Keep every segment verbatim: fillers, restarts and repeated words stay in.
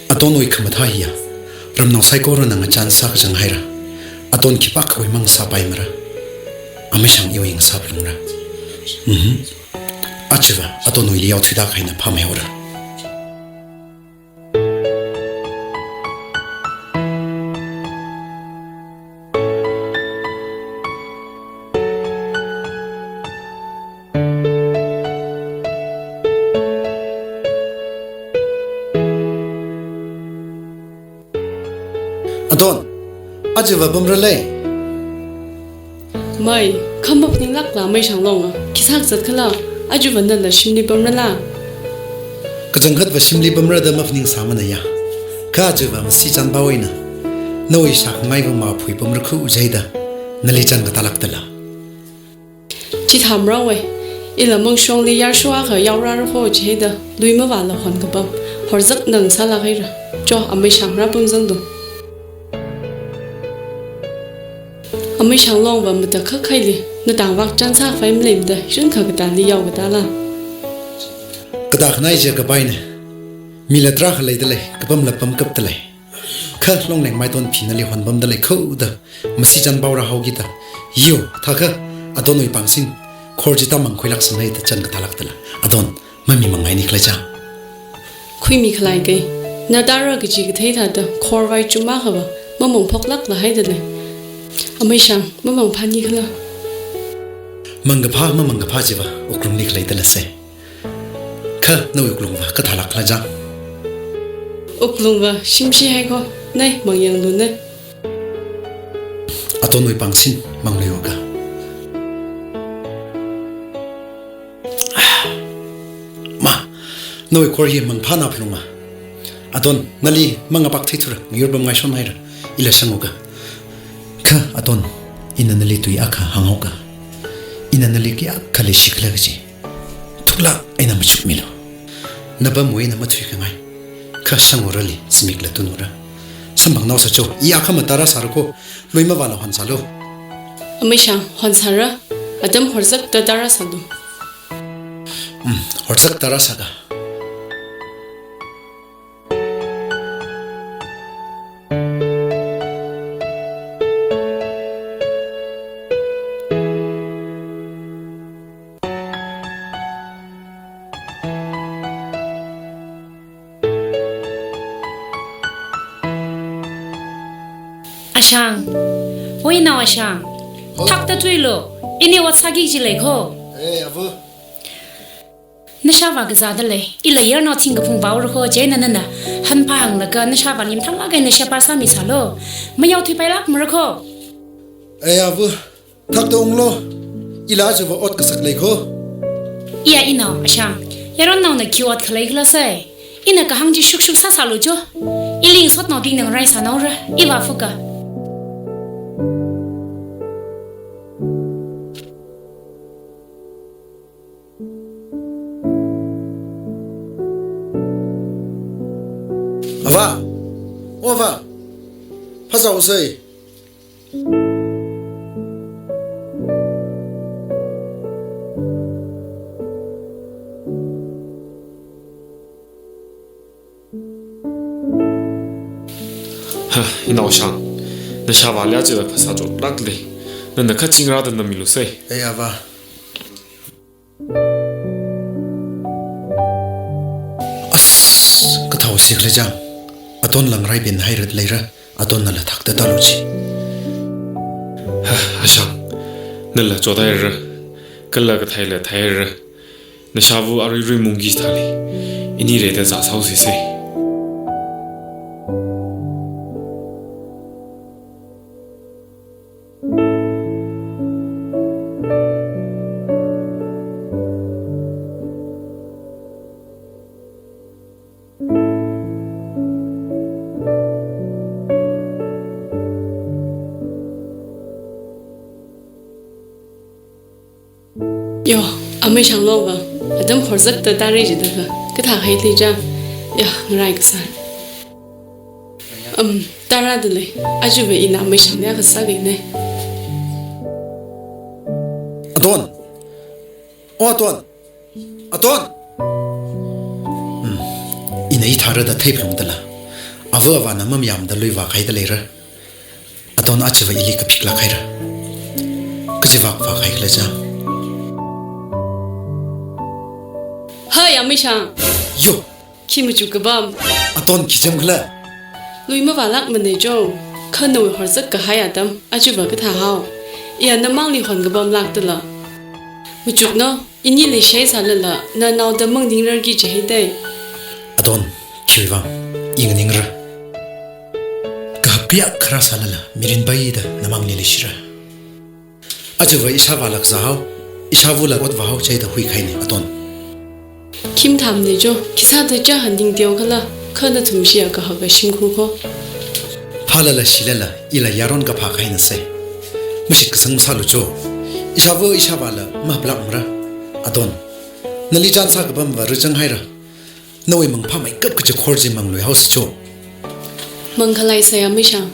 Atonwui khamathā hiya ramnao saikorana ngachān sākazang haira. Aton khipākhawui mang sāpaimara. Ameishang iwui ngasāphalungra. Mhm. Achiva Atonwuili yaothuida kahaina phāmeihaora. Aton, achiva pamralei. Mai, kha maphaninglākla Meishanglonga. Khi sākazat khala, achiva nala shimli pamrala? Kachangkhatva shimli pamra da maphaningsāmanaya. Kha achiva masi chānpao eina nawui shākhangaiva maphui pamra khu jida, nali chān katālākdala? Chithāmrao e, ila mangshongli yarsho akha yaorāra kho jida, lui mavāla hon kapam horzakna ngasālāk haira. Cho, Ameishang rāpamzanglu. Ameishanglongva matakhak khaili, natang vak chān sākhavai maleimada, shun kha katāli yao katāla? Katā khanai jir kapaina. Mila tarākha leidalei, kapamla pamkapdalei. Kha Longleng Maiton phi nali honpamdalei kho da masi chānpao rāhaokida. Yo, thākha Atonwui pāngsin khor chi tamang khuilāk sāngai da chān katālākdala? Aton, mamimangaini khala cha? Khuimi khalei kai. Na tara kaji kathei thāda khor vaichum akhava mamangphoklākla haidalei. Ameishang, mamangphāni khala? Mangkaphā mamangkaphā chiva wuklungli khaleidala sei. Kha nawui wuklungva kathālāk khala cha? Wuklungva shimshi hai kho, nai mangyanglu nai. Atonwui pāngsin mangluiuka. Ma, nawui khor hi mangphāna phalunga. Aton, nali mangapāk theithura, ngayur pamngaishon haira, ila sanguka. Kha Aton, ina nali tui akha hānghaoka. Ina nali kayākha leishi khala kaji thuklāk eina machukmilu. Napamwui eina mathuikhangai. Kha sangurali zimikla tunura. Samphangnaosa cho, i akha matara sāra kho, lui mavāla honsālu. Ameishang, honsāra, atam horzakta tarāsālu. Mm, horzakta rāsāka. Ashang. Oi nao Ashang. Ho. Thakta thuilu. Ini ot sāki kaji lei kho. Eh, ava. Nashāva kazādalei. Ila yarnao thingkaphung paora kho, chieina nana hanphā hānglaga nashāva limthang lāka nashāva sāmisālu. Mayaothuipailākmara kho. Eh, ava. Thakta unglu, ila achiva ot kasak lei kho. Iya inao, Ashang, yaronnaona khi ot khalei khala sai. Ina kahāng chi shukshuk sāsālu cho. Ili ngasotnaobingna ngaraisānaora, iva fuka. Ava, o ava, phasāhaosei. Ha, inao Shang. Nashāvali aja phasā chotlākli. Nana kaching rāda namilusei. Ei, ava. As, kathāhaosi khala chang. Aton langrai ben hairat leira, Aton nala thakta tālu chi. Ha, Ashang, nala chothaira, kala kathaila thaira. Nashāva aruirui mungki thāli, ini rida zāsāhaosisei. Yo, amei Shanglongva, atam horzakta tāra jida kha, kathā haili chang, ya, ngarai kasā. Um, tārada lei, aja va ina amei Shangli akha sākahaina. Aton! O Aton! Aton! Hmm, ina hithāra da theiphalungdala. Ava avāna mamayāmada lui vākhaida leira. Aton ajava ili kaphiklāk haira. Kaji vākhavā khai khala chang. Hai, Ameishang. Yo. Khi machuk kapam? Aton khi cham khala? Lui mavālākmana jo. Kha nawui horzak kahai atam ajava kathāhao. Iya namangli hon kapamlāk tala. Machukna, ini leishisālala, nanaoda manganingrarki jihaida. Aton, khiwuivang, i nganingra. Kahap kayākha rāsālala, mirin paida namangli leishira. Ajava ishāvāla kazāhao, ishāvula ot vāhao chida huikhaina, Aton. Khi mathāmana jo, khisāda chāhān ning teo khala, kha nathum shiya kahaka shimkhur kho. Phālala shilala, ila yaron kaphā kahaina sai. Mashitkasang masālu jo. Ishāva ishāvāla mahaplākmara. Aton, nali chān sākapamva rāchang haira. Nawui mangphāmeikap kaji khor chi mangluihaosa jo. Mangkhalei sai Ameishang.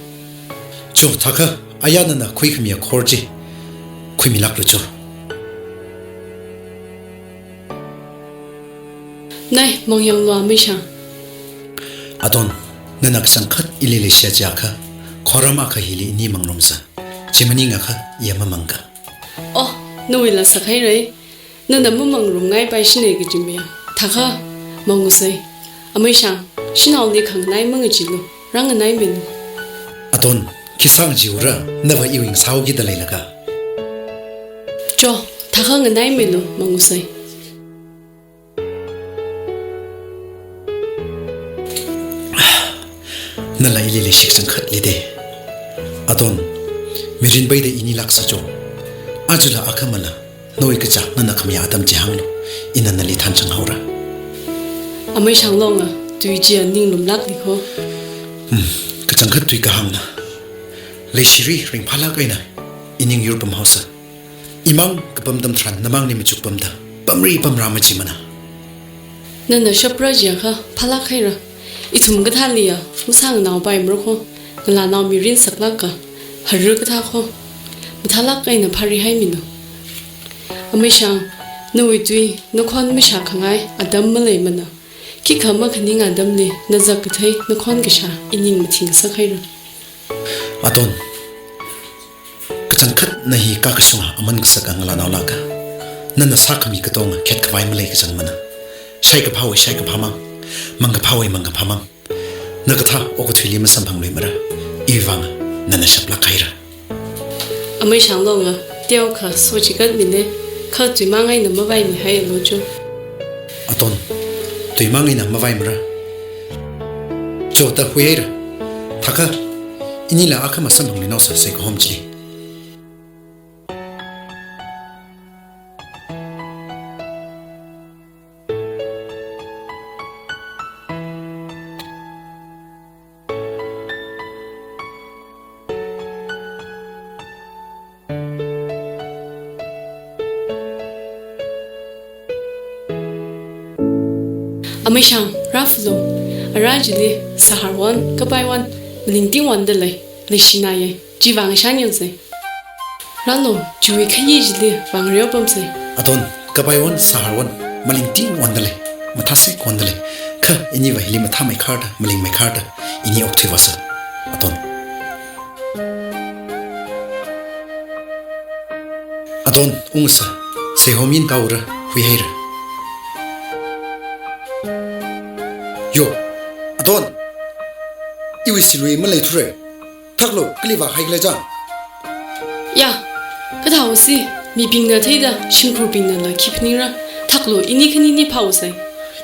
Jo, thākha, aya nana khuikhamiya khor chi khuimilāklu jo. Nai, mangyanglu Ameishang. Aton, nana kachangkhat ili leishiya jiakha, khoram akha hili ini mangrumsa. Chi maningakha, iya mamangka. Oh, nawuila sakhaira. Nana mamangrumngai paishina kaji mayā. Thākha, mangu sai. Ameishang, shanaoli khanganai mangacheelu, rānganaimealu. Aton, khi sāngacheeura, nava iwui ngasāhaokida leilāka. Jo, thākha nganaimealu, mangu sai. Nala ili leishi kachangkhat leida. Aton, mirin paida ini lāksa jo. Ajala akhamala, nawui kachā nana khamayā atam chi hānglu, ina nali thanchang haora. Ameishang Longa, tui chiya ninglumlākli kho. Hmm, kachangkhat tui kahāngna. Leishiri ringphālāk eina, i ningyur pamhaosa. Imang kapam atam tharan namangli machuk pamda, pamri pamra machimana. Nana shapra jiakha phālāk haira. Ithum kathāliya, masānganao paimara kho, ngalānao mirin saklāka, haru kathā kho. Mathālāk eina phārihaimina. Ameishang, nawui tui, nakhon mashākhangai atam maleimana. Khikha makhaning atamli, nazak kathei, nakhon kashā, i ning mathing ngasakhaira. Aton, kachangkhat na hi kakashunga aman kasaka ngalānao lāka. Nana sākhami katonga khetkhavai malei kachangmana. Shaikaphāwui shaikaphāmang, mangkaphāwui mangkaphāmang. Na kathā okathuili masamphangluimara. Iwuivang nana shaplāk haira. Ameishang Longa, teokha so chikatmina, kha tuimang eina mavaimihaialu jo. Aton, tuimang eina mavaimara. Jo, ta huihaira. Thākha, inila akhama samphangluinaosa sai kahom chi. Ameishang, rāfulu. Ara chili sahar won, kapai won, malingting wonda lei, leishināya. Chiwui vang shanyang sai. Rālu, chiwui khayi chili vāngareo pamsai. Aton, kapai won, sahar won, malingting wonda lei, mathāsek wonda lei. Kha, iniva hili mathāmeikharda, malingmeikharda, ini okthuivāsa. Aton. Aton, ungsa, seihom yin kaura, huihaira. Yo, Aton, iwui silui maleithura. Thaklu, kali vākahai khala chang. Ya, kathāhaosi, mibingna theida, shimkhurbingnala khi phaningra. Thaklu, ini khanini phāhaosai.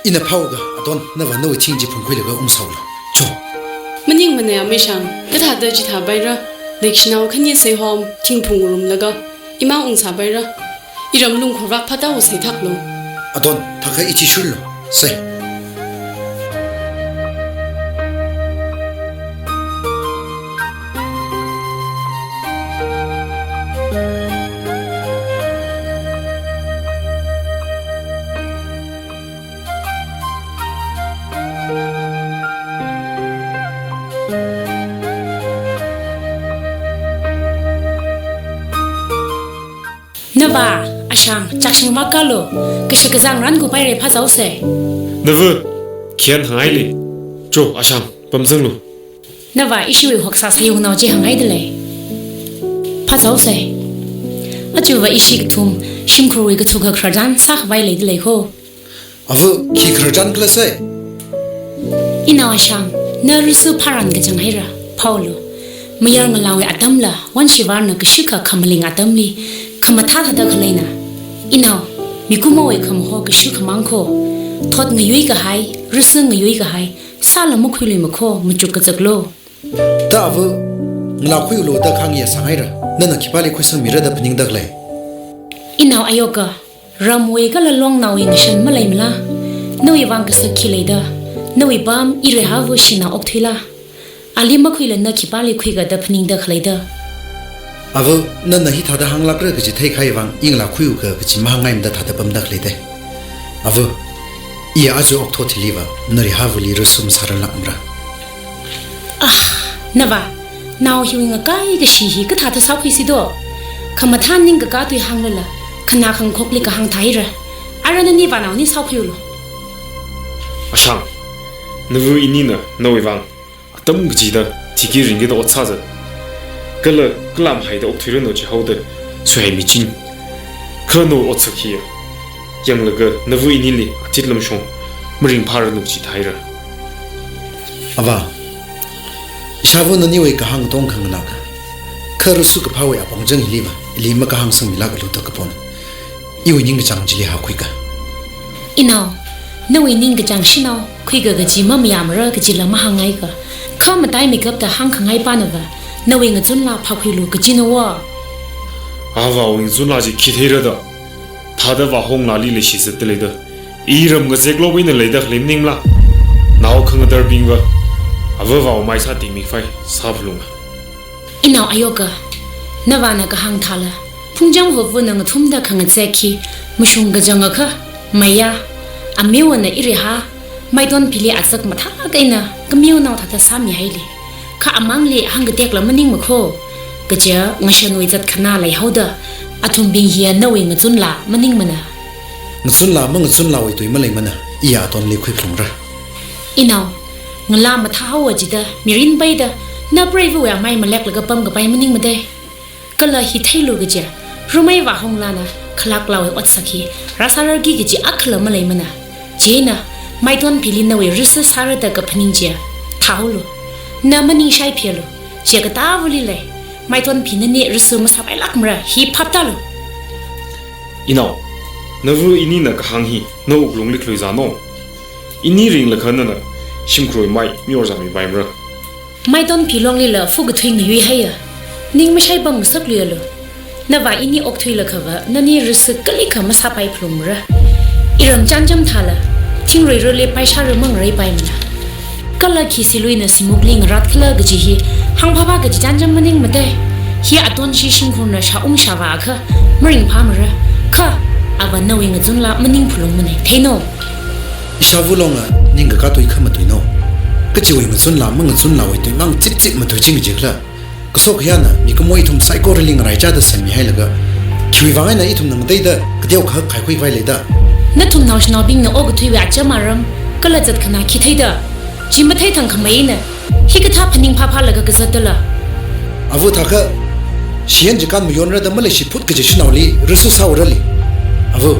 Ina phāhaoka, Aton, nava nawui thing chi phungkhuilaga ungsāhaolu. Cho. Maningmana Ameishang, kathāda chithāpaira, leishinao khani seihom, thingphung ngarumlaga, imang ungsāpaira. Iram lungkhurak phātao sai thaklu. Aton, thakha ithi shurlu, sai. Nava, Ashang, chakshing makalu, kashakazang ran kupai re phāzaosai. Nava, khian hangaili. Cho, Ashang, pamzanglu. Nava ishiwui hoksā sāyungnao chi hānghaida lei. Phāsāosei. Achuva ishi kathum shimkhurwui kathukha khararchan sākhavai leida lei kho. Ava, khi khararchan khala sei? Inao Ashang, na Risu pharan kachang haira, phāolu. Mayar ngalāwui atamla, Vānshivarna kashikha khamaling atamli, khamathā thāda khaleina. Inao, mikumowui khamaho kashu khamang kho. Thot ngayui kahai, Risu ngayui kahai, sāla makhuilui makho, machuk kazaklo. Da ava, ngalā khuiulu da khangya sānghaira, nana khipāli khuisangmira da phaningda khalei? Inao Ayoka, ramwui kala longnaowui ngashan maleimala? Nawui vang kasak khi leida, nawui pam Irihāva shina okthuila? Ali makhuila na khipāli khuiga da phaningda khaleida? Ava, nana hithāda hānglākra kaji theikahai vang, i ngalā khuiuka kaji mahāngngaimada thāda pamda khaleida. Ava, i aja okathui thiliva, Narihāvali Risu masāralākmara. Ah, nava, nao hiwui ngakai kashi hi kathāda sākhuisi do? Khamathā ningkakā tui hānglala, khanā khangkhokli kahāng thāhaira. Ara nani vānaoni sākhuiulu. Ashang, nava inina nawui vang atam kachida thiki ringkida ot sāzat, kala kalam haida okthuiranu jihaoda suihai miching. Kha nawui otsak hiya yanglaga nava inili atit lamshong maringphāranu chi thāhaira. Ava, ishāva naniwui kahāng tong khanganāka. Kha Risu kaphāwui apong chang hiliva, ili makahāng sangmilākalu da kapona. Iwui ningkachāng chili hākhuika. Inao, nawui ningkachāng shinao khuika kaji mamayāmara kajila mahāngngaika. Kha mataimeikapta hāngkhangai pānava, nawui ngachunla phākhuilu kajina wo. Avāwui ngachunla chi khi theira da? Thāda vāhonglāli leishizatda leida, iram ngazeklo wui eina leida khalei maningla? Nao khangatarbingva avāvāwui maisā tingmikhavai sāphalunga. Inao Ayoka, navāna kahāng thāla, Phungcham Hopvana ngathumda khangazek hi mashung kachangakha, maya, ameowana Irihā, Maitonphili azak mathālāk eina kameonao thāda sāmihaili. Kha amangli hāngkatekla maningmakho. Kaja ngashanwui zatkhanā leihaoda, athumbing hiya nawui ngachunla maningmana. Ngachunla mangachunlawui tui maleimana, iya atonli khuiphalungra. Inao, ngalā mathāhaowa jida, mirin paida, na preiva̱wui amai maleklaga pamkapai maningmada. Kala hi theilu kaja, rumai vāhonglāna khalāklāwui otsak hi rāsārarki kaji akhala maleimana. Chieina, Maitonphili nawui Risu sāra da kaphaning chiya thāhaolu. Na maningshai phialu, chiya katāvali lei. Maitonphi nani Risu masāpailākmara, hi phaptālu. Inao, nava inina kahāng hi nawui wuklungli khaluizāno. Ini ringlakha nana shimkhurwui mai miyorzāmipaimara. Maitonphi longlila fu kathui ngayuihaiya. Ning mashai pamngasakluialu. Nava ini okthuilakhava, nani Risu kalikha masāpaiphalungmara. Iram chānjam thāla, thingruirali paishāra mangareipaimana. Kala khi siluina simukli ngaratkhala kaji hi, hāngphāphā kaji chānjam maningmada. Hi atonshi shimkhurna shāung shāvākha maringphāmara. Kha, ava nawui ngachunla maningphalungmana, theino. Ishāva longa ningkakā tui khamatuino. Kachiwui ngachunla mangachunlawui tuimang chipchip matuiching jikhala? Kasokhayāna mikumo ithum saikorali ngaraichāda semmihailaga, khiwui vang eina ithumna ngateida kateokha khaikhuikhavai leida? Nathum naoshinaobingna okathuiwui acham aram kala zatkhanā khi theida? Chi matheithang khameina, hikathā phaning phāphālaga kazatdala? Ava thākha, shiyan jikan mayonra da maleishi phut kaji shanaoli Risu sāhaorali. Ava,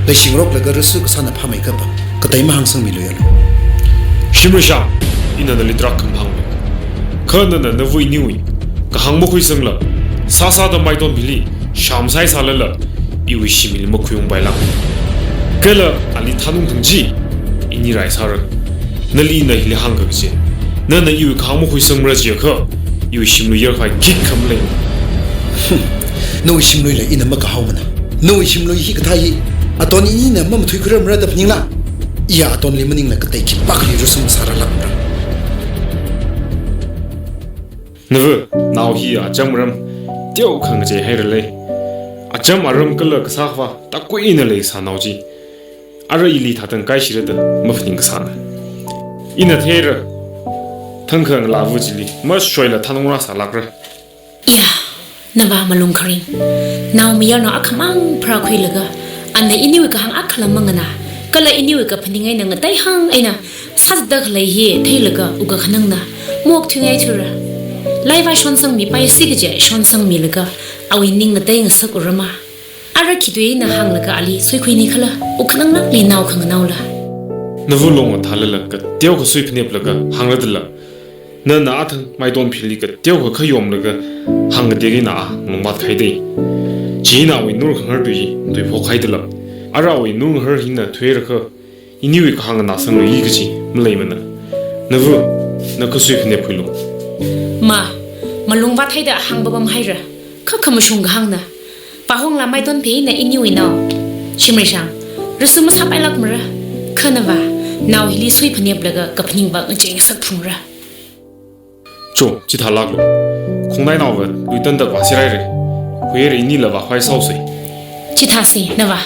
leishingaroklaga Risu kasāna phāmeikapa, katei mahāngsangmiluialu. Shimrishang, ina nali tarākha mahānglu. Kha nana nava iniwui kahāng makhuisangla, sāsāda Maitonphili sham saisālala, iwui shimli makhuiungpailākmana. Kala ali thanung thang chi, ini raisāra. Nali ina hili hāngkakchi. Nana iwui kahāng makhuisangmara jiakha, iwui shimlui yarkhavai khikha malei. Hmm. Nawui shimluila ina makahaomana. Nawui shimlui hikathā hi, aton inina mamathuikhuiramara da phaningla? Iya atonli maningla katei khipākhali Risu masāralākmara. Nava, nao hi acham aram teokha ngacheihairalei. Acham aram kala kasākhavā takuina leisā nao chi, ara ili thāda ngakaishira da maphaning kasāna. Ina theira, thangkha ngalāva chili mashoila thanungra sālākra. Iya, nava malung kharing. Nao mayarnao akhamang pharākhuilaga, ana iniwui kahāng akhala manganā, Kala iniwui kaphaning eina ngateihāng eina sāda khalei hi theilaga wukkhanangna maokthuingaithura. Laiva shonsangmipaisi kaje shonsangmilaga awui ning ngateingasakura ma. Ara khitui eina hānglaga ali suikhuini khala, wukkhananglākli nao khanganaola. Nava long athālala kateokha suiphaneplaga hāngradala. Nana athang Maitonphili kateokha khayomlaga hāngkateki na a nungmat khaidei. Chieina awui nur khangar tui hi tuiphok khaidala. Ara awui nur khangar hina thuirakha iniwui kahāng nganāsanglui kaji maleimana. Nava, na kha suiphanepkhuilu. Ma, malungvāt haida hāngpapamhaira. Kha khamashung kahāngna. Pahongla Maitonphi eina iniwui nao. Shimreishang, rasu masāpailākmara. Kha nava, nao hili suiphaneplaga kaphaning vak ngacheisakphungra. Cho, chithālāklu. Khongnainaova luitandak vāsi raire. Huire inila vākhavai sāusei. Chithāsi, nava.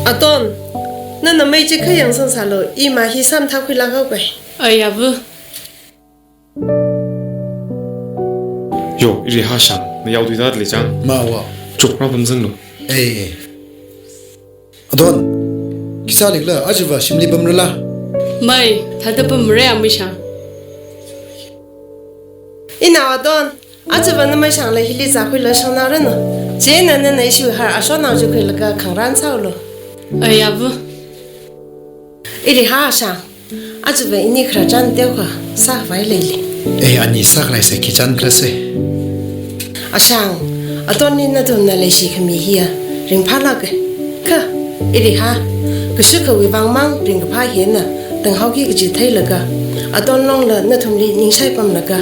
Aton, nana mei chi khayangsang sālu, ima hi sāmathākhuilākhaoke. Ai, ava. Yo, Irihashang, na yaothuida lei chang. Ma wa. Chuk, rāpamzanglu. Ei, ei. Aton, khisālikhala, ajava shimli pamrala? Mei, thāda pamre, ameishang. Inao Aton, ajava nameishangla hili zākhuilaga shangnaoranu. Chieina nana ishiwui har ashonao chi khuilaga khangarān sāulu. Ai, ava. Irihashang. Ajava ini khararchan teokha sākhavai leili. Eh, ani sākhalaisei, khi chān khalasei. Ashang, Atonli nathumna leishi khami hiya ringphālāke. Kha, Iriha, kashukhawui vang mang ringkaphā hina tānghaoki kaji theilaga, Aton longla nathumli ningshai pamlaga,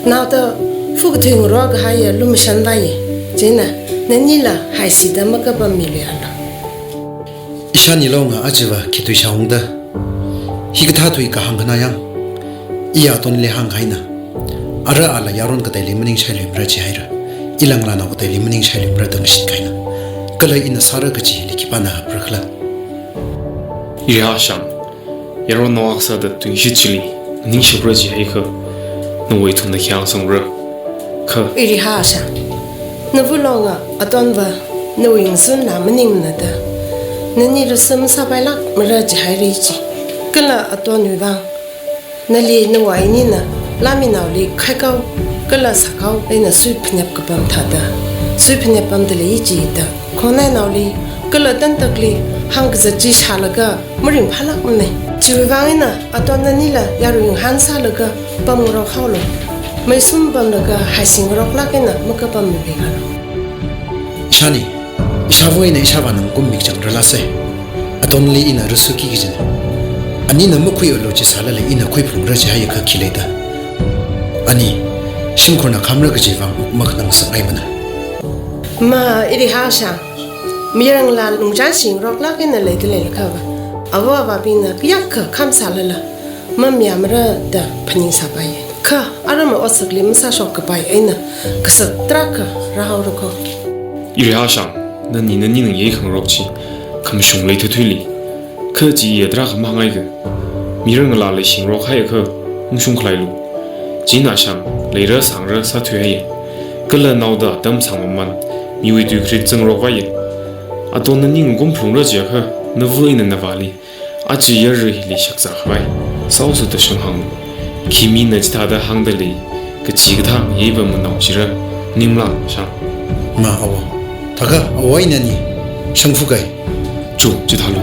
naoda phukathui ngarokahaiya lumashanvaiye. Chieina, nanila haisida makapammilui alu. Ishāni longa ajava khitui shaungda. Hikathā tui kahāng khana yang. Iya Atonli hāngkahaina. Ara ala yaron kateili maningshailuimara jihaira. Ilanglānao kateili maningshailuimara da ngashinkahaina. Kala ina sāra kajili khipāna haprakhala? Irihashang, yaronnao akha sāda tuingashit chili ningshapra jihaikha, nawui ithumna khi hāngsangra? Kha. Irihashang, nava longa Atonva nawui ngasunla maningmana da, nani rasu masāpailākmara jihaira chi. Kala Atonwui vang, nali nawui inina lāminaoli khaikao kala sākao eina suiphanep kapam thāda, suiphanep pamda lei chi da, khongnainaoli kala tantakli hāngkazat chi shālaga maringphālākmana. Chiwui vang eina Aton nanila yarui ngahān sālaga pamngarok haolu. Meisum pamlaga haisi ngaroklāk eina makapammi bing haolu. Ishāni, ishāva eina ishāvāna makum mikchang rālasei. Atonli ina rasuki kajina. Anina makhuialu chi sālala ina khuiphungra jihaiakha khi leida? Ani, shimkhurna khamra kaji vang wuk makhanang sāngaimana. Ma, Irihashang, mayarngalā lungchān shingaroklāk eina leida leilakhava, ava avābingna kayākha kham sālala mamayāmara da phaning sāpaiye. Kha, aram otsak lim sāshok kapai eina kasak tarākha rāhaora ko. Irihashang, nani nani nganāyei khangarok chi khamashung leithuithuili. Kha chiya tarākha mahāngngaika. Mayarngalāla shingarokhaiakha ungshung khalailu. Chieina shang, leira sāngra sāthuihaiye. Kala naoda atam sāngmaman, miwui tui kharit zangrokvaiye. Aton nani ngakum phalungra jiakha, nava eina navāli aja yara hili shakzā khavai sāusa da shanghānglu. Khi mina chithāda hāngda lei, kachikathā ngayei pammanao chira, ningla shang. Ma awo. Thākha awui eina ani shangphukai. Chu, chithālu.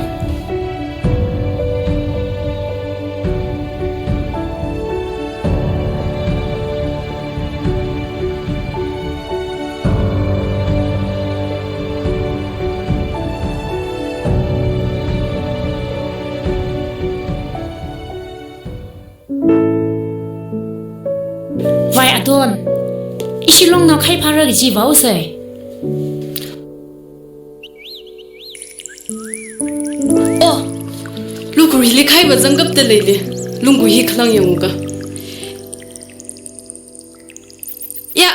Vai Aton, ishi longnao khai phāra kaji vāusei. Oh, lunggui hili khai vāzangkapta leili, lunggui hi khalang yangka. Ya,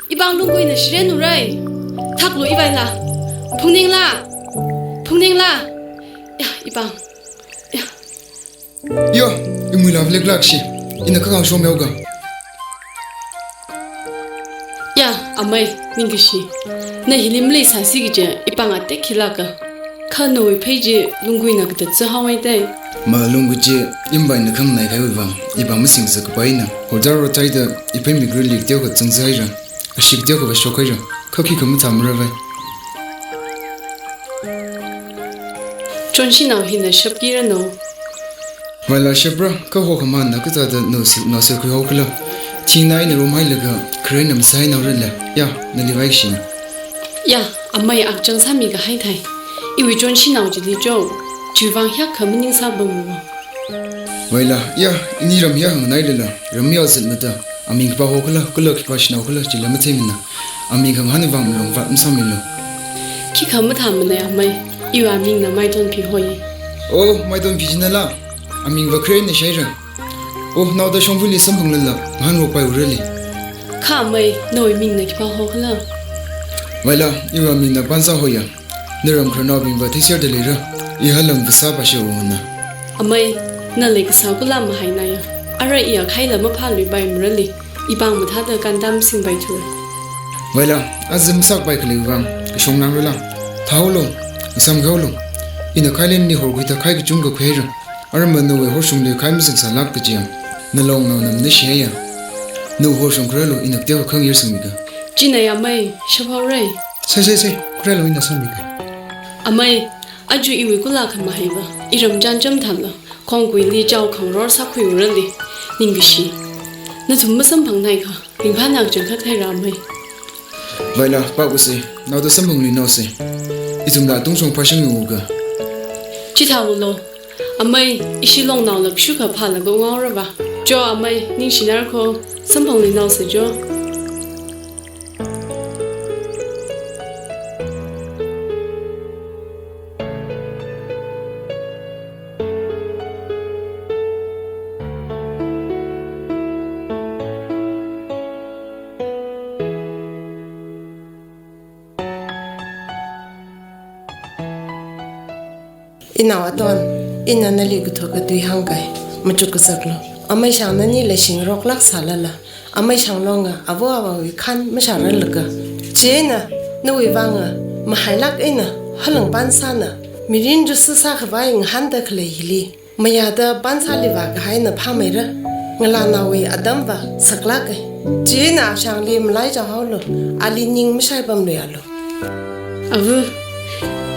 ipāng lungguina shiren urai. Thaklu ivaila. Phungningla. Phungningla. Ya, ipāng. Ya. Yo, imuila vlek lakshi. Ina kakang shomyao ga. Ya, amei, ningkashi. Na hili maleisāsi kaje, ipāng atek khilaka. Kha nawui phei chi lungguina katatsi haowaidai. Ma lunggui chi, imbaina khanganai kahaiwui vang, ipāng masingsa kapaina. Hojaro taida, iphei migru lik teo kazang zaira. Ashik teo kavashok haira. Kha khikha mathāmara vai. Chonshinao hina shapkira no. Vaila shapra, kha hokhamana kathāda no sil, no sil khuihao kala. Thingnai na rum hailaga, kharei nam sai naorala. Ya, nali vaikashina. Ya, amei akchang sāmi kahai thai. Iwui chonshinao chili cho. Chiwui vang hiyākha maningsā pamwa. Vaila, ya, ini ram hiyākha nganailala, ram yāzat mata. Aming khipā hokhala, kala khipā shanao khala, chila matheimana. Aming khangahān vang malung vat masāmilu. Khikha mathāmana amei, iwui amingna Maidonphi hoi. Oh, Maidonphi jinala. Aming va kharei na shaira. Oh, naoda shongfali samphanglala, ngahānrokpai urali. Kha amei, nawui mingna khipā hokhala. Vaila, iwui amingna Pansā hoiya. Na ram khararnaobing va theiserde leira. I halam vāsā pāshe ungna. Amei, na leikasā kula mahainaya. Ara iya khaila maphāluipai marali. Ipāng mathāda kandam singpai thura. Vaila, azim sakpai khalei vang, kashong nangrala. Thāhaolu, ngasam khaolu. Ina khailen ni horkhuida khai kachungkha khuira. Arama nawui horshungli khai mazangsālak kajiya. Na longnao nam na shiya. Na horshung kharālu ina teo khangayar singmika. Chinaya amei, shaphaorai. Sai, sai, sai, kharālu ina sangmika. Amei, aja iwui kula khamahaiva, iram janjam thanla, khongkuili chao khangror sākhui urali, ningkashi. Nathum masamphangnaikha, ringphāna kachangkhat haira amei. Vaila, pākhusi, naoda samphangluinaosi. Ithumla tungshong phāshang yunguka. Chithāulu. Amei, ishi longnaola kashukha phālaga ungaorava. Cho amei, ningshinarko, samphangluinaosa cho. Inao Aton, ina nali kathukatui hāngkai, machuk kazaklu. Ameishang nani leishingaroklak sālala, ameishang longa avo avāwui khan mashararlaka. Chieina, nawui vanga, mahailak eina, halang Pansāna, mirin jusu sākhavai ngahānda khalei hili. Mayāda Pansāli vākahaina phāmeira, ngalānaowui atamva saklakai. Chieina ashangli malaichao haolu, ali ning mashaipamluialu. Ava,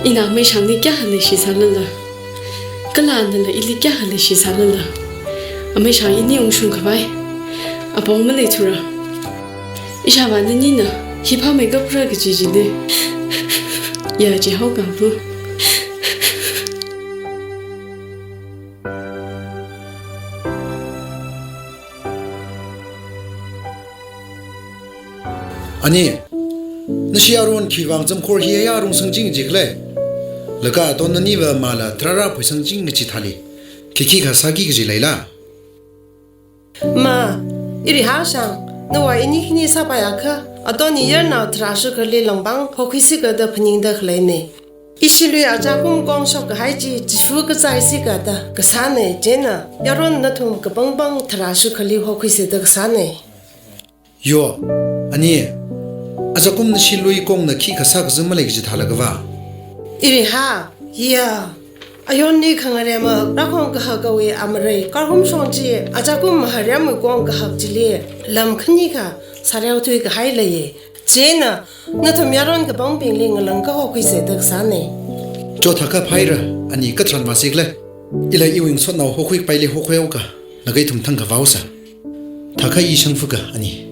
ina ameishangli kayākha leishisālala. Kala nala ili kayākha leishisālala. Ameishang ini ungshungkhavai. Apong maleithura. Ishāvā nanina, hi phāmeikapra kaji chili. Ya, chihaoka ava. Ani, nashi aruihon khiwui vang zamkhor hi ayarung sangching jikhala? Laga Aton naniva mala tharara phoisangching kaji thāli. Khikhi kasāki kaji leila? Ma, iri hāshang, nawui ini khani sāpaiakha, Atonni yarnao tharā shukharli langpang hokhuisi kada phaningda khaleina. Ishilui achakum kongshok kahai chi chifu kazai sika da kasāna, chieina yaron nathum kapangpang tharā shukharli hokhuisida kasāna. Yo, ani, achakum nashilui kongna khi kasā kazang malei kaji thālakava? Iri ha, ya. Ayonni khangarema rakhong kahak kawui amarei karhum shong chi, achakum maharemwui kong kahak chili, lam khanikha sāreo tui kahai leiya. Chieina, nathum yaron kapangbingli ngalāng kahokhui sāda kasāna. Cho thākha phaira, ani katharan vāsi khala. Ila iwui ngasotnao hokhui kapaili hokhuihaoka, laga ithum thangkha vāhaosa. Thākha i shangfuka ani.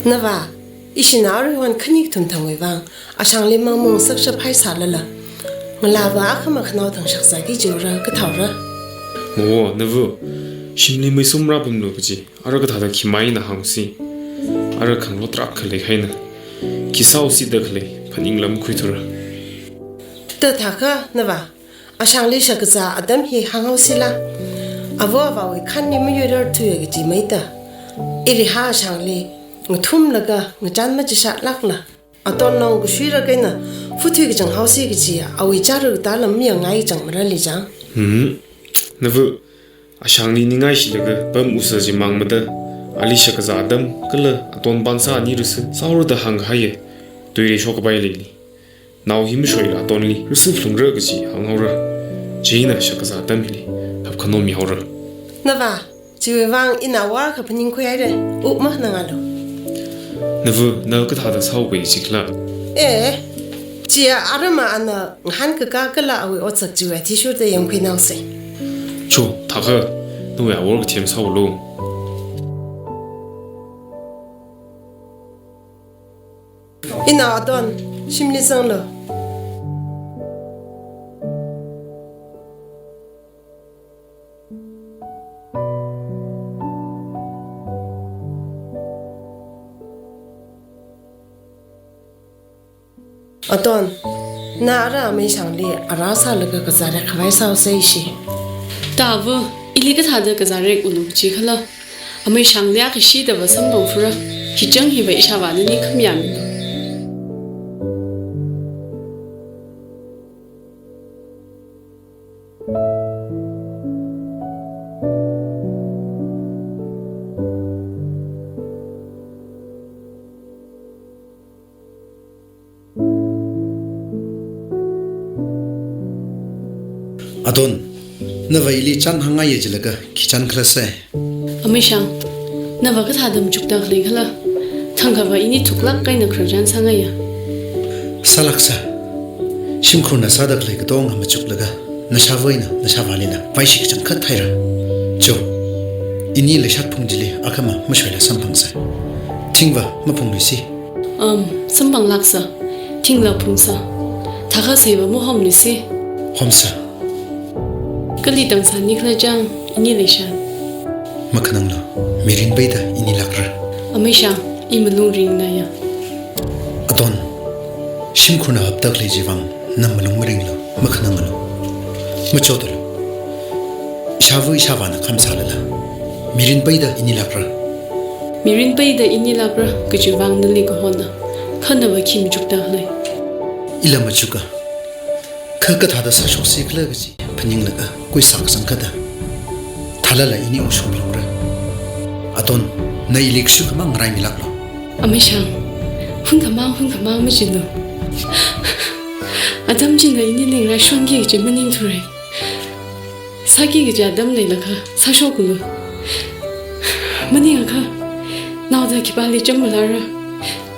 Nava, ishina aruihon khani kathum thangwui vang, ashangli mangmung sakshap haisālala, ngalāva akhama khanao thang shakzāki jiura, kathaora. Mawo, nava, shimli meisum rāpamlu kaji, ara kathāda khimai eina hāngsi. Ara khanglot rākhalei kahaina. Khi sāhaosida khalei, phaningla makhuithura. Thākha, nava, ashangli shakazā atam hi hānghaosila. Avo avāwui khanli mayuirarthuya kaji maida. Iriha ashangli ngathumlaga ngachan machishatlākla, Aton long kashuira kahaina, futhui kachang haosi kaji, awui chara kata lam miyangai chang marali chang. Hmm. Nava, ashangli ningai shilaga pam usa jimang mada, ali shakazā atam, kala Aton pānsā ani rasa, sāhaora da hāngkahaiya. Tuirei shokkapai leili. Nao hi mashoila Atonli, rasa phalungra kaji hānghaora. Chieina shakazā atam hili, hapkhano mihaora. Nava, chiwui vang ina awor kaphaning khuihaira, ukma nangalu. Nava, na kathāda sāhaoki jikhala. Eh, chia arama ana ngahānkaka kala awui otsak chiwui athishurda yangkhuinaosa. Cho, thākha, nawui awor kathem sāhaolu. Inao Aton, shimli zanglu. Aton, na ara Ameishangli ara sālaga kazārek khavai sāhaosa ishi. Tava, ili kathāda kazārek ulu jikhala. Ameishangli kashida va samphang phura, hichang hiva ishāvā nani khamayā milu. Aton, nava ili chān hāngngaiya jilaga khi chān khala sai? Ameishang, nava kathāda machukda khalei khala? Thangkhava ini thuklāk eina khararchan sāngaiya. Sālāksa. Shimkhurna sāda khalei katonga machuklaga, nashāva eina nashāvālila vaishi kachangkhat thaira. Cho, ini leishat phung chili akhama mashoila samphangsa. Thingva maphungluisi. Am, samphanglāksa. Thingla phungsa. Thākha seiva mahomluisi. Homsa. Kali tangsa nikhala chang, ini leishat. Makhananglu, mirin peida ini lākra. Ameishang, i malung ringnaya. Aton, shimkhurna haptak lei jivang, na malung maringlu, makhananglu. Machotalu. Ishāva ishāvāna khamsālala, mirin peida ini lākra. Mirin peida ini lākra, kaji vang nali kahona. Kha nava khi machukda khalei? Ila machuka. Kha kathāda sāshoksi khala kaji phaninglaga kuisa kachangkhata. Thālala ini ungshung phalungra. Aton, na ili kashuk khamang ngarai milāklu. Ameishang, hunkhamang, hunkhamang machilu. Atam china inili ngarāishonki kaji maningthura. Sāki kaji atam leilakha, sāshoklu. Maningakha, naoda khipāli cham malāra,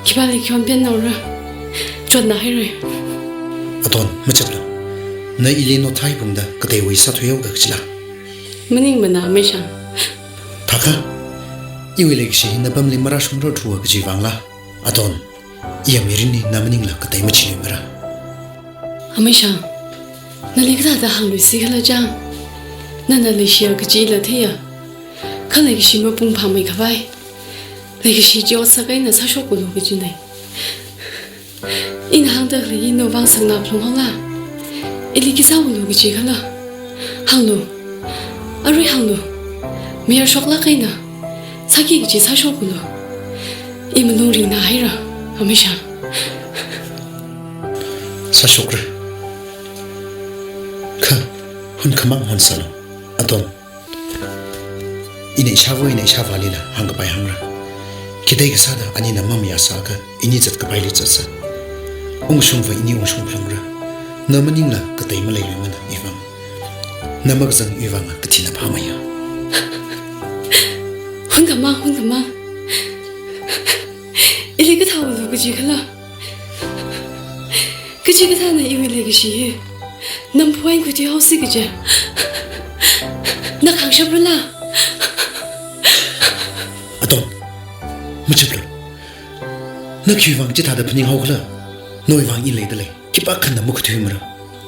khipāli khayonpen naora, chotna haira. Aton, machuklu. Na ili nothai pungda kateiwui sāthuihaoka kajila? Maningmana Ameishang. Thākha, iwui leikashi hi napamli marāshungrarthua kaji vangla, Aton, iya mirinli na maningla katei machiluimara. Ameishang, nali kathāda hāngluisi khala chang? Nana leishiya kajila theiya. Kha leikashi mapung phāmei khavai, leikashi chi otsak eina sāshokulu kajina. Ina hāngda khalei hi navang sangna phalung haola. Ili khi sāulu kaji khala? Hānglu. Arui hānglu. Mayar shoklāk eina sāki kaji sāshokulu. I malung ringna haira, Ameishang. Sāshokra. Kha, hunkhamang honsālu. Aton. Ina ishāva eina ishāvālila hāngkapai hāngra. Khidei kasāda anina mamayā sāakha ini zat kapaili zatsa. Ungshungva ini ungshung phalungra. Na maningla katei maleiluimana ivang. Na makazang ivanga kathina phāmeiya. Hunkhamang, hunkhamang. Ili kathāwuilu kaji khala? Kachikathāna iwui leikashi hi namphuinkhui thuihaosi kaja na khāngshaprala? Aton, machaplu. Na khiwuivang chithāda phaninghaokhala? Nawuivang i leidalei. Khipākha na makathuimara.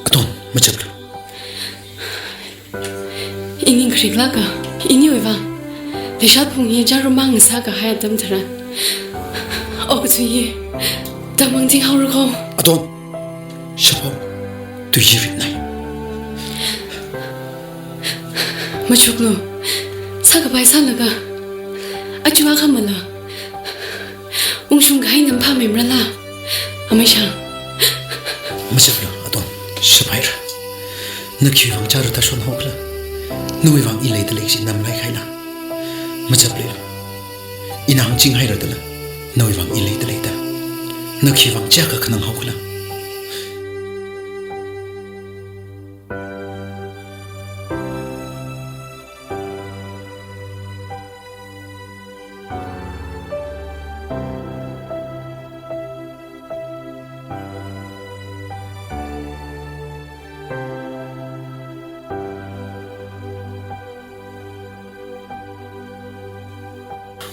Aton, machaplu. Ining kharikla ka, iniwuivang leishat phung hi chārum mang sākahai atam tharan, okathui hi tamang thinghaora kho. Aton, shaphok, tui hi ritnai. Machuklu, sākapai sālaga, aja akhamala ungshung kahai nampha meimarala, Ameishang? Machaplu, Aton, shapaira. Na khiwuivang chāra thashon haokhala? Nawuivang i leidalei kaji namlai kahaina. Machaplu. Ina hāngching haira dala, nawuivang i leidalei da. Na khiwuivang chiyākha khanang haokhala?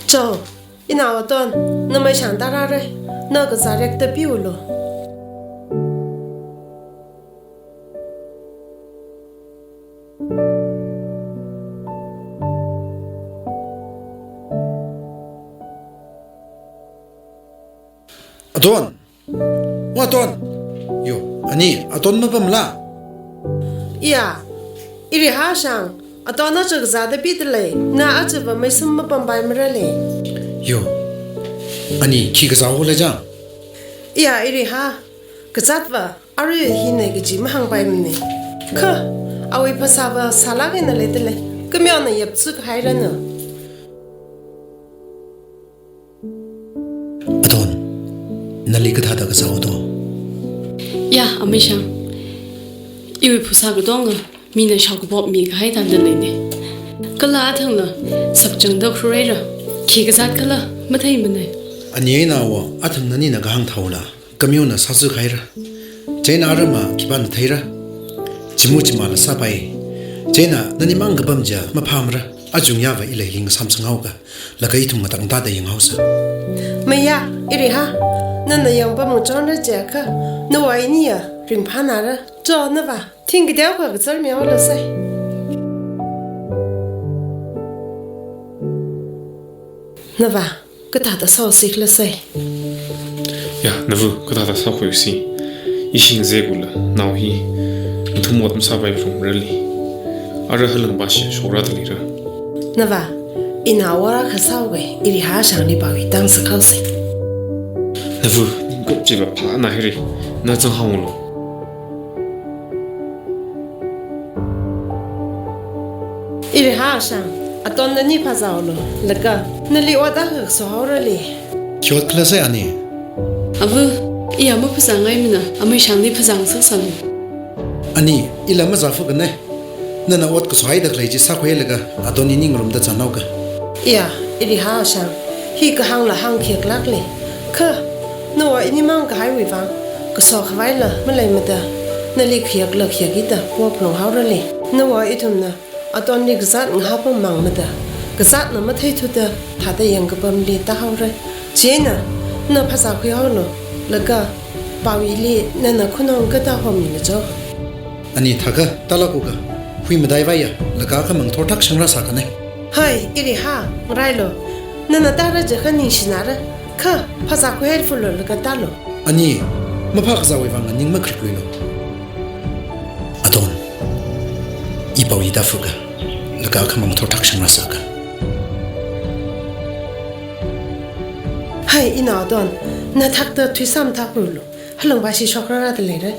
Cho, inao Aton, na Meishang tārāra, na kazā rekta piulu. Aton! Wa Aton! Yo, ani, Aton mapamla? Iya, Iriha Shang, Aton aja kazāda pidalei, na ajava meisum mapampai marale. Yo, ani, khi kazāhaole jang? Iya, Iriha, kazatva arui hina kaji mahāngpaimane. Kha, awui phasāva sālāk eina leidalei. Kameona yaptsu kahairanu. Aton, nali kathāda kazāhaodo? Ya, Ameishang. Iwui phasā katonga mina shaokapop mikahai thānda leine. Kala athangla sakchangda khureira. Khi kazāt khala matheimane. Ani eina awo, athang nanina kahāng thaola, kameona sāzuk haira. Chieina arama khipāna theira. Chimu chimala sāpai. Chieina nanimang kapam chiya maphāmara. Achungyāva i leiling samsanghaoka, laga ithum ngatangda yanghaosa. Maya, Iriha, nana yangpam ngachonra chiakha, nawui iniya ringphānara. Cho, nava, thing kateokha kazarmihaolosai. Nava, kathāda sāhaosi khala sai? Ya, nava, kathāda sākhuisi? Ishing zekula, nao hi nathum ot masāpai phalungrali. Ara halangbashi shokra dalira. Nava, ina ora kasāhaoga, Iriha Shangli pao hi tangsa khaosi. Nava, ningkop chiva phāna haira, na zanghānglu. Iriha Shang, Aton nani phazāhaolu, laga nali ot akha sāhaorali. Khi ot khala sai ani? Ava, iya maphazāngaimana, Ameishangli phazāngasaksalu. Ani, ila mazāfukane. Nana ot kasāhaida khalei chi sākhuilaga, Aton ini ngarumda chānhaoka. Iya, Iriha Shang, hi kahāngla hāngkhayaklākle. Kha, nawui inimang kahaiwui vang, kaso khavaila maleimada, nali khayakla khayakida, wok longhaorali. Nawui ithumna Atonli kazāt ngahāpam mangmada, kazātna matheithuda, thāda yangkapamli tāhaora. Chieina, na phazākhuihaolu, laga pao hili nana khunong katāhomila cho. Ani thākha, tālakuka, hui madaivaiya, laga akhamang thorthak shangrasākane. Hai, Iriha, ngarailu, nana tāra jiakha ningshinara, kha phazākhuihaifulu laga tālu. Ani, maphākazāwui vang ning makharikluilu. Aton, i pao hi tāfuka, laga akhamang thorthak shangrasāka. Hai, inao Aton, na thakta thui sāmathākhuilu. Halungbashi shokrara dalira.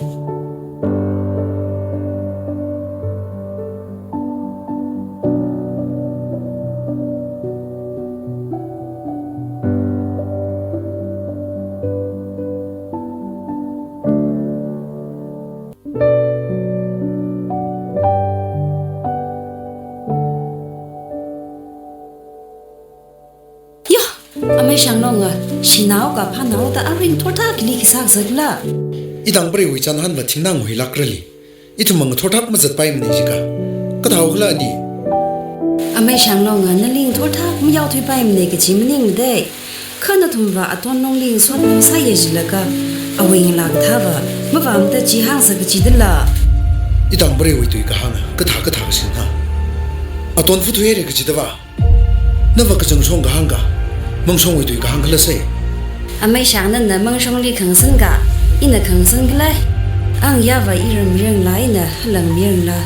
Yo, Ameishang nonga Shinao kaphānao da aring thorthak kili khi sākazatla. Itang preiwui chānhanva thingnā ngahuilākrali. Ithum mang thorthak mazatpaimana jiakha. Kathāhao khala ani? Amei Shanglonga nali ngathorthak mayaothuipaimana kaji maningmade. Kha nathumva Aton longli ngasotnao sāya jilaga, awui ngalā kathāva mavāmada chi hāngsa kajidala. Itang preiwui tui kahānga kathā kathā kasingna. Aton futhuihaira kajidava. Nava kachangshong kahāngka, mangshongwui tui kahāng khala sai. Amei Shang nana mangshongli khangasanka, ina khangasan khala. Ang yāva iram miranglā ina halang miranglā.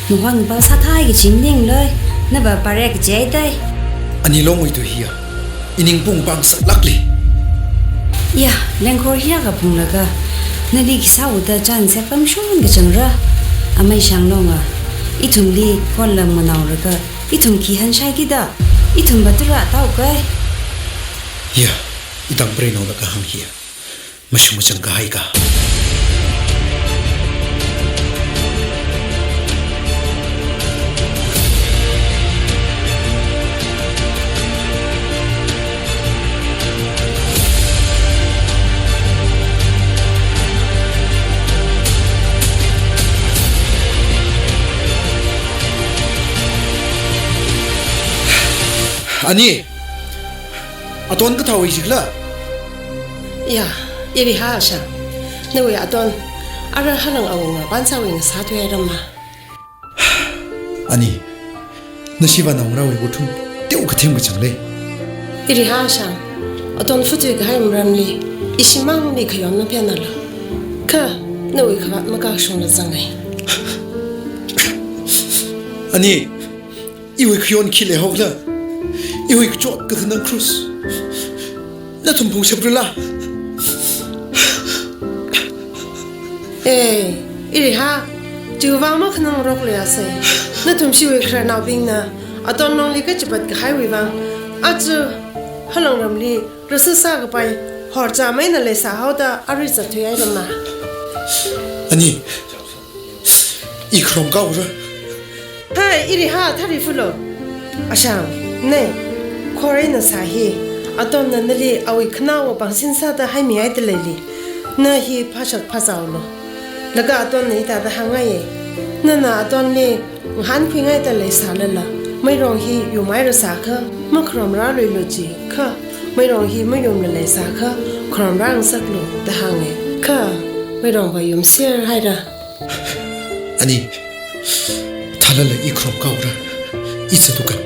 Mahon pao sāthai kaji maninglei, nava pare kaji aidai. Ani longwui tui hiya, ining pung pangsaklākli. Ya, lengkhor hiya kaphunglaga, nali khi sāuda chān sepam shun kachangra. Amei Shanglonga, ithumli phonlam nganaolaga, ithum khi hanshai kida, ithumva tura tao kai. Ya, itang preinaoda kahāng hiya. Mashung machang kahaika. Ani, Aton kathāwui jikla? Ya, Iriha Shang. Nawui Aton, ara halang awunga Pansawui ngasāthuihairama? Ani, nashiva naongarāwui wuthum teo kathem kachang lei. Iriha Shang, Aton futhui kahai maramli, ishimangli khayon maphenala. Kha, nawui khavat makashungla zangai. Ani, iwui khayon khi leihaola? Iwui kachot kakhanang cross nathum phungshapra la? Eh, Iriha, chiwuivang makhanangrokluiasei. Nathum shiwui khararnaobingna Aton longli kachipat kahaiwui vang, aja halangramli rasa sākapai horcham eina leisāhaoda arui zatthuihairama? Ani, i kharom kaora. Hai, Iriha, thari fulo. Ashang, ne, khor eina sā hi, Atonna nali awui khanaowa pangsin sāda haimihaida leili, na hi phāshak phāzaolo. Laga Atonna hithāda hāngngaiye. Nana Atonli ngahānkhuingaida leisālala, meirong hi yumhairasākha, makharomrāluilu jikha, meirong hi mayumla leisākha, kharomrāngasaklu da hānge. Kha, meirongva yumserhaira. Ani, thālala i kharom kaora, i zatlu kan.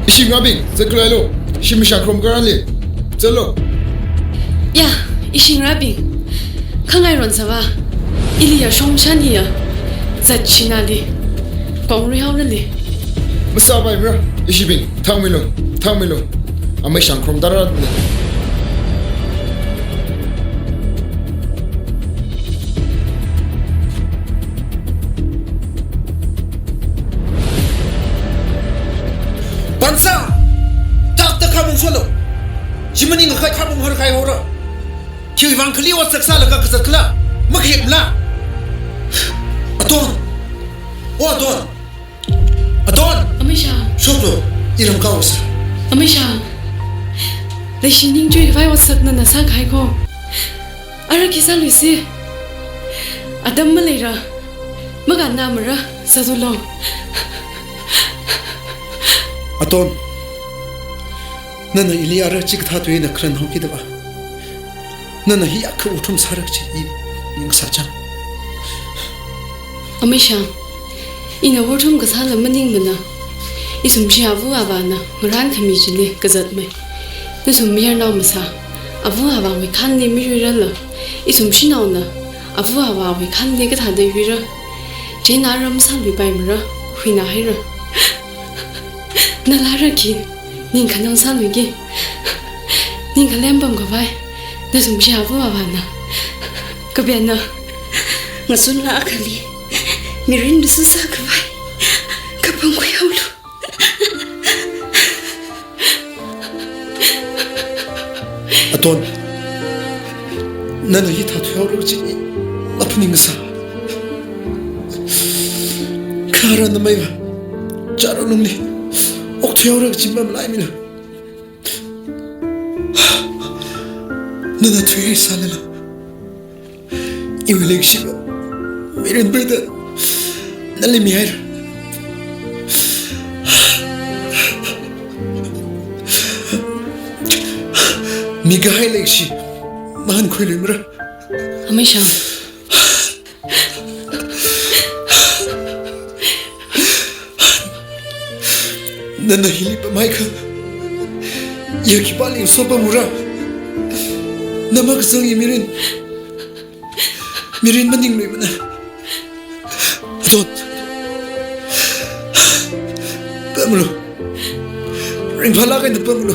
Ishingrābing, zatkhalei lo. Shim shakrom karanli. Zatlo. Ya, ishingrābing. Khangai ron sāva. Ili ya shong shani ya. Zat shinali. Kong ri hao nali. Masāpaimara, ishibing. Thangmilo, thangmilo. Amei shangkrom darat le. Pansa! Takta khamung solo. Jimani ngakai khamung har kai hora. Khiwui vang khali otsak sālaga kazat khala. Makhipla. Aton. O Aton. Aton. Amei Shang. Shoklo. Iram kaosa. Amei Shang. Leishi ningchui khavai otsakna na sākahai ko. Ara khi sāluise. Atam maleira. Makannamara, sāzulu. Aton, nana ili ara chikathā tui eina kharan haokida va. Nana hi akha wuthum sāra kachi i, i ngasā chang. Amei Shang, ina wuthum kasāla maningmana. Ithum shi ava avāna, ngarankhami chili kazatmei. Nathum mayarnao masā. Ava avāwui khanli miyuirala, ishum shanaona ava avāwui khanli kathāda yuira. Chieina ram sāluipaimara, huinahaira. Nala rāki, ningkhanang sāluiki. Ningkhalem pamkhavai, nathumshi ava avāna. Kapiana, ngasunla akhali mirin lusu sākhavai kapam khuihaolu. Aton, nana hithā thuihaora kaji maphaningsā. Khararnameiva, chara nungli okthuihaora kaji mamalaimilu. Nana thuihaisālala, iwui leikashiva mirin preida nali mihaira. Mikahai leikashi mahānkhuiluimara. Amei Shao. Nana hili pamhaikha, ya khipāli sopamura? Na makazangwui mirin, mirin maningluimana. Aton, pamlu. Ringphālāk eina pamlu.